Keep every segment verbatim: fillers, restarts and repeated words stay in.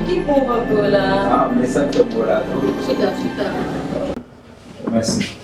Ki bon w kanpe w la? Ah, men sa k fè m wè w la tou. Chita, chita. Mèsi.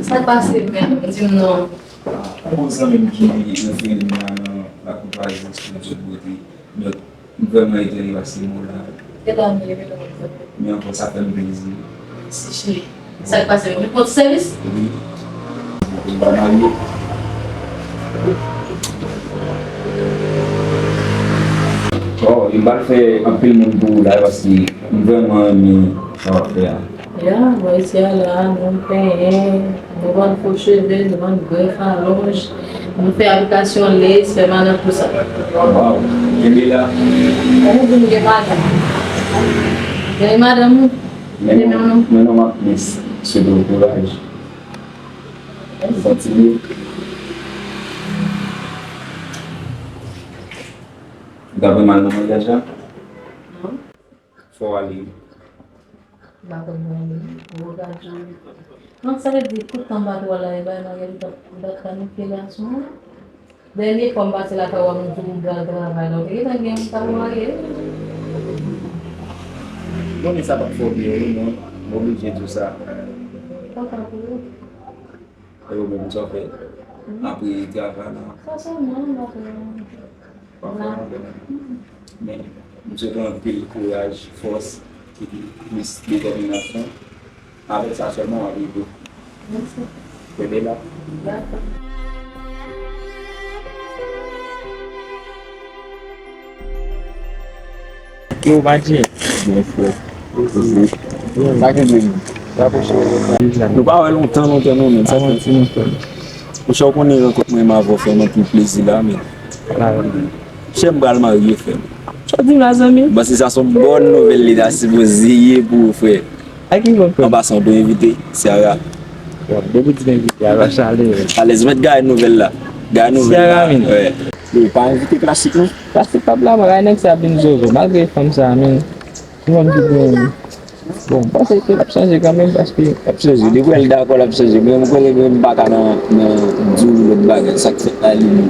Sa k pase menm? Di m non. Ah, yon zanmi m ki refere m la nan lakou Paris Studio Beauty. Donk, m vrèman etone paske m wè w la. Etone, etone. Men ankò, sa fè m plezi. Mèsi, cheri. Sa k pase? Ou vin pou sèvis? Wi. Ou pa marye? Oh, yo pral fè anpil moun pou ou la, paske m vrèman renmen sa w ap fè a. Ya, mwen isi a la, nou penyen, nou vann fo cheve, nou vann grèf alonj, nou fè aplikasyon lace, fè madan, tout sa. Waw, kenbe la. Ou di m gen madanm. Gen madanm ou? Men non, men non, m ap swete w kouraj. Santi byen. Ou ta pran mal nan maryaj la? Non. Fò w ale. M pa konn mwen li. Ou ka di. Non, sa vle di, tout tan m pa t wè w la, e bay maryaj ou t ap, ou t ap planifye gason an. Dènye fwa m pase lakay ou a, m di w m pral travay la, ou te gentan gen moun k ap marye. Konnen sa p ap fè w byen, wi, non. M oblije di w sa. Kontan pou ou. E ou menm, sa w fè? Apre travay la? Sa sèlman, m pa fè. Pa fè anyen. Men, m swete w anpil kouraj, fòs, epi plis detèminasyon. Avèk sa sèlman, w ap rive. Mèsi. Kenbe la. Dakò. Yo, Badji. Byen, frè. Sa ki di? Nou pa wè lontan, lontan, non, men sa fè. Monchè, ou konnen rankont mwen m avè w fè m anpil plezi la, men. Chè, m pral marye, frè m. Sa w di m la, zanmi? M panse sa se yon bòn nouvèl li ta sipoze ye pou ou, frè. A ki bò, frè? An pasan, ou dwe envite Ciara. Bon, depi w di m envite, alò, chale. Alèz, mèt gaye nouvèl la. Gaye nouvèl la. Ciara, men. Wi. Yo, pa envite Klasik, non? Klasik p ap la, mwen, nèg sa ap vin zozo, malgre fanm sa, men. Yon fanm ki gen, bon, m panse ke l ap chanje kanmenm, paske l ap chanje. Depi w wè l dakò, l ap chanje. Men m konnen, men m pa ka nan, nan di w lòt bagay, sa k fèt la, li bon.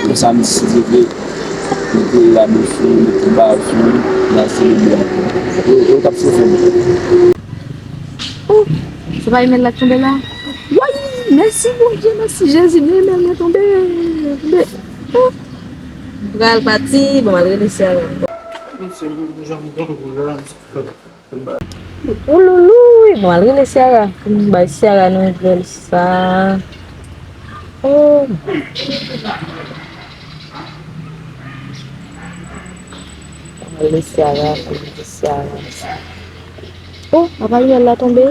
Konsa, m di, si Dye vle, mete rad ou sou, mete ba ou sou, n a selebre ankò. Yo, yo t ap soufle. Oh, se pa imèl la k tonbe la? Woy, mèsi Bondye, mèsi Jezi, men imèl mwen tonbe, tonbe. Oh. M pral pati, bon, m al rele Ciara. Ou loulou, wi, bon, al rele Ciara. Pou m bay Ciara nouvèl sa. Oh. Al rele Ciara, al rele Ciara. Oh, apa imèl la tonbe?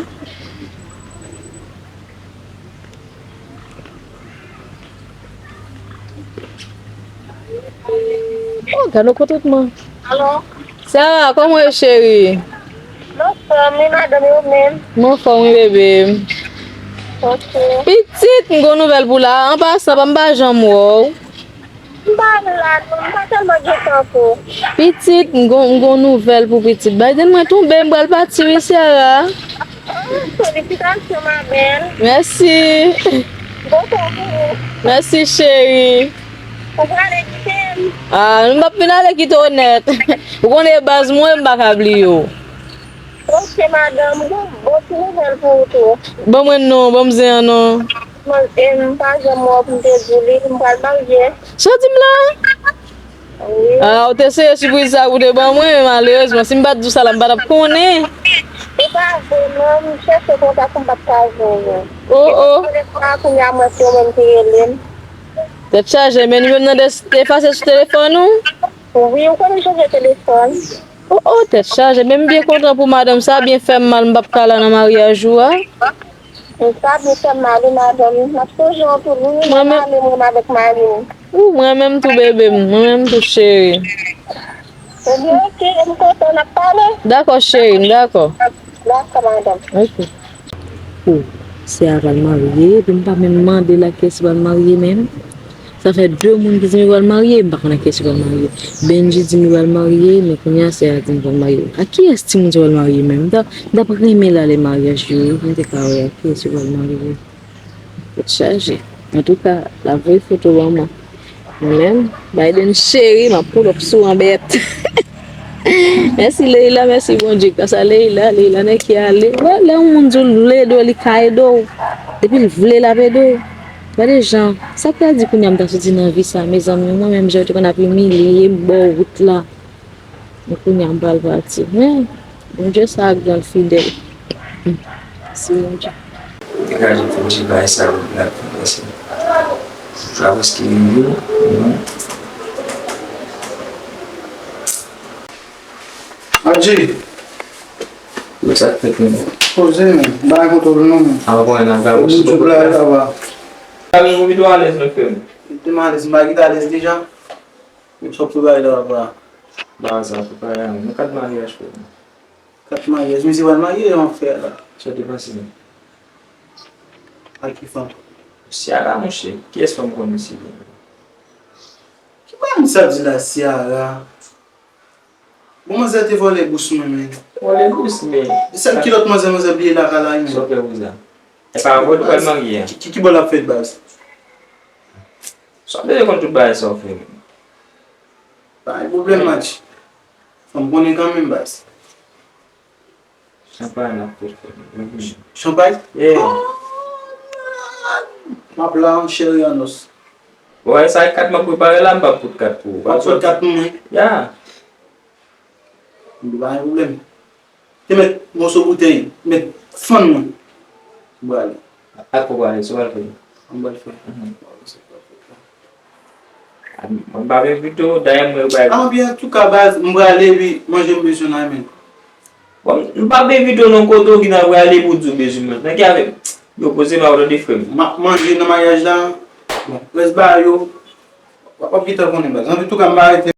Oh, gade kontantman. Alo? Ciara, kòman w ye, cheri? M anfòm, wi, madanm, e ou menm? M anfòm, wi, bebe. Ok. Pitit, m gon nouvèl pou la. An pasan, pa m pa janm wè w. M pa la non, m pa tèlman gen tan tou. Pitit, m gon, m gon nouvèl pou pitit. Biden mwen tonbe, m pral pati wi, Ciara. Oh, felisitasyon, ma belle. Mèsi. Bon tan pou ou. Mèsi, cheri. Ou prale kite m? Ah, m p ap vin ale kite w nèt. Ou konnen baz mwen, m pa ka bliye w. Ok, madanm, m gon bon ti nouvèl pou ou tou. Ban mwen non, ban m zen an non. Mwen, e m pa janm wè w pou m te di w li, m pral marye. Sa w di m la? Wi. Ah, ou te sere sipriz sa pou w te ban mwen, malerezman, si m pa t di w sa la, m pa t ap konnen. Se pa vre non, m chèche kontak ou, m pa t ka jwenn ou. Oh, oh. E se telefòn la kounye a mwen se ou menm ki rele m. Tèt chaje, men nimewo m nan de-, efase sou telefòn ou? Wi, ou konnen chanje telefòn. Oh, oh, tèt chaje. Men m byen kontan pou madanm sa, byen fè m mal, m p ap ka la nan maryaj ou a. Sa byen fè m mal, wi, madanm. M ap sonje w tou, wi, mwen menm, ale mwen avèk mari m. Ou, mwen menm tou, bebe m. Mwen menm tou, cheri. Ebyen, ok, m kontan, n ap pale. Dakò, cheri m, dakò. Dakò, madanm. Ok. Oh, Ciara pral marye, epi m pa menm mande l ak kiyès li pral marye menm. Sa fè de moun ki di m yo pral marye, m pa konn ak kiyès yo pral marye. Benji di m yo pral marye, men kounye a Ciara di m pral marye. Ak kiyès timoun sa yo pral marye menm? M t ap, m t ap renmen l ale maryaj yo wi, pou m te ka wè ak kiyès yo pral marye. Tèt chaje. Antouka, l ap voye foto ban mwen. Mwen menm, Biden cheri, m ap pull up sou an bèt. Mèsi Leila, mèsi Bondye. Gras a Leila, Leila nèg ki ale. Wè, lè yon moun di w l vle ede w, li ka ede w. Depi l vle, l ap ede w. Gade jan. Sa k pral di kounye a m ta soti nan vi sa, mezanmi. Mwen menm, jan yo te konn ap imilye m bò wout la. Men kounye a m pral pati. Men, Bondye sa gran, l fidèl. Mèsi Bondye. Degaje pou ti bay sa yo la pou pase. Sa prèske rive, non? Adji. Yo sa k fèt menm? Poze men, bagay kontwòl non men. Avan konnen nan gabo. YouTube la, la va. Gabo pou videyo alèz nou fè m. Li te alèz, m pa kite alèz deja. Sa w prepare la, papa? Ba sa prepare a, men kat maryaj frè m. Kat maryaj, misye pral marye, jan w ap fè a la. Sa te pase menm? Ak ki fanm? Ciara, monchè, kiyès fanm konn misye? Ki bagay sa di la, Ciara? Bon, manzè te vòlè bous mwen, men. Vòlè bous, men. E sèl kilòt manzè, manzè bliye lakay la, men. Sa w fè pou sa? E pa avè w li pral marye a? Ki, ki, ki bò l ap fèt, baz? Sa w bezwen konn tout bagay sa w fè, men. Pa gen pwoblèm, match. Fò m konnen kanmenm, baz. Chanpay n ap fè, frè m. Chanpay? Yeah. Oh, man. M ap la, cheri an os. Bon, e sa kat m ap prepare la, m p ap fout kat pou ou. W ap fout kat pou mwen? Yeah. M pa gen pwoblèm. Te met moso boutèy, met fann mwen. M prale. Ak ou prale, sa w pral fè? M pral fè. Mhm. A, mwen pa vin pito, dayè mwen yo bay. Ah, byen, antouka, baz, m prale, epi manje m bezwen la, men. Bon, m pa vin pito nan kote w ki nan prale pou di w bezwen manje. Nan ki avè m? Yo poze m a w tande frè m. M ap manje nan maryaj la. Bon, rès bagay yo, w ap, w ap gentan konnen, baz. Antouka, m pa rete.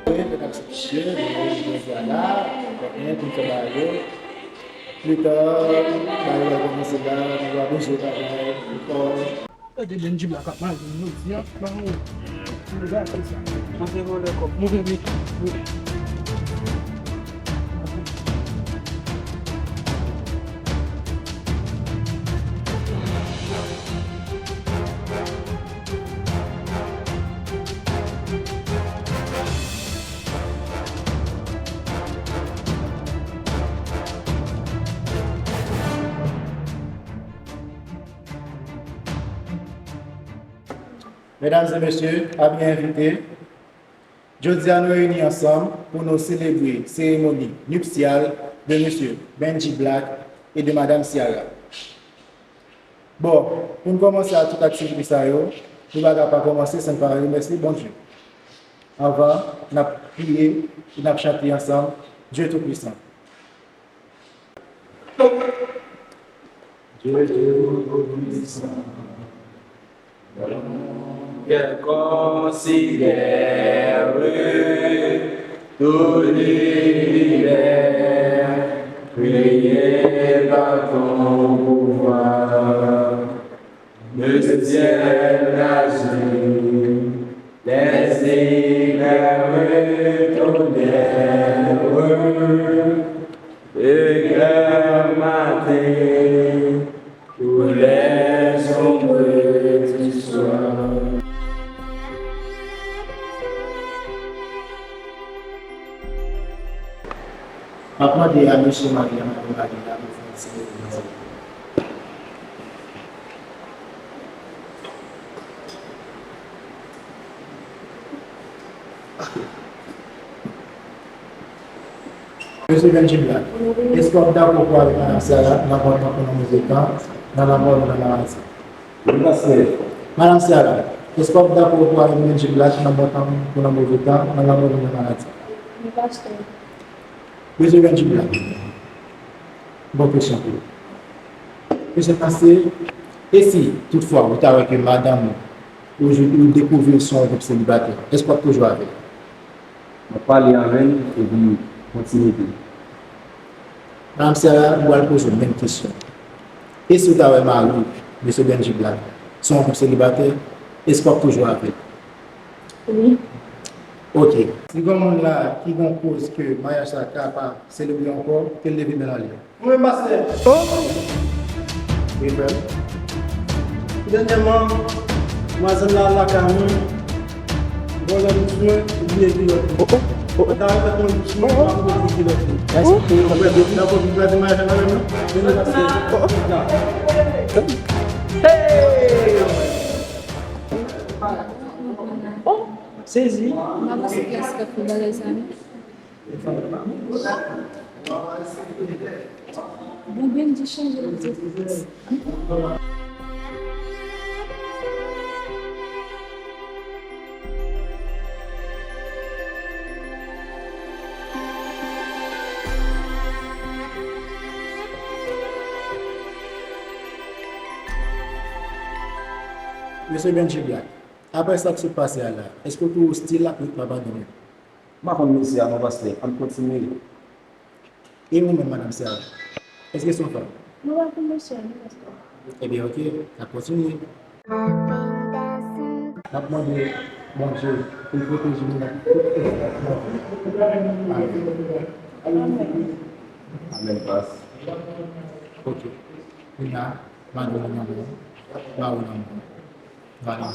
Wi, fèt ak sa k chè, nou jodi a la, fè byen pou n fè bagay yo. Pita, bagay yo va kòmanse la, nou va bezwen travay ankò. Gade Benji Black ap mare m jodi a, ba yon gate sa. Mwen se vòlè kòb. Mwen se vòlè kòb. Medam e mesye, a byen envite. Jodi a nou reyini ansanm pou nou selebre seremoni nipsyal de mesye Benji Black e de madam Ciara. Bon, pou n kòmanse ak tout aktivite sa yo, nou pa ka pa kòmanse san n pa remèsye Bondye. Anvan, n ap priye e n ap chante ansanm Dieu Tout-Puissant. Dieu Tout-Puissant, mon cœur considère tout l'univers créé par ton pouvoir. Le ciel agit, les éclairs tonnèrent, éclaire matin, tous les ombres du soir. M ap mande a mesye Maria, madan Maria, pou fè yon ti reveran. Mesye Benji Black, èske w ap dakò pou ale madanm Ciara nan bon tan pou nan move tan, nan lanmò nou nan maladi? Wi, pastè. Madanm Ciara, èske w ap dakò pou ale Benji Black nan bon tan pou nan move tan, nan lanmò nou nan maladi? Wi, pastè. Mesye Benji Black, bon kesyon pou ou. Kesyon sa se, e si toutfwa ou ta wè ke madanm ou, ou, ou dekouvri l se yon gwoup selibatè, èske w ap toujou avè l? M ap pale avè l epi kontinye peye. Madanm Ciara, m pral poze w menm kesyon. E si w ta wè mari w, mesye Benji Black, se yon gwoup selibatè, èske w ap toujou avè l? Wi. Ok. Si gen moun la ki gen koz ke maryaj sa ka pa selebre ankò, ke l leve men l anlè. Mwen menm, pastè. Oh! Wi, frè m. Dènyèman, madmwazèl la lakay mwen, vòlè bous mwen, li bliye kilòt li. Oh, oh, oh. Mwen ta refèt mwen bous mwen, oh, oh, mwen bliye kilòt li. Mwen menm, depi nan kote m kraze maryaj la menm, non? Vini, pastè. Oh, oh. La. Hey! Oh, sezi. M pa panse klas k ap fè bagay sa, non. Bon, Benji chanje l ap di. Mesye Benji Black, apre sa k sot pase a la, èske w toujou still ap ret pa abandone? M pa konn mesye a non, pastè. Ann kontinye. E ou menm, madanm Ciara? Èske se yon fanm? Mwen pa konn mesye a non, pastè. Ebyen, ok. N ap kontinye. N ap mande Bondye pou l pwoteje nou nan tout espas nan vi. Amèn. Amèn, pas. Ok. Kounye a, madanm ou nan men w, mari w nan men w. Nou ale.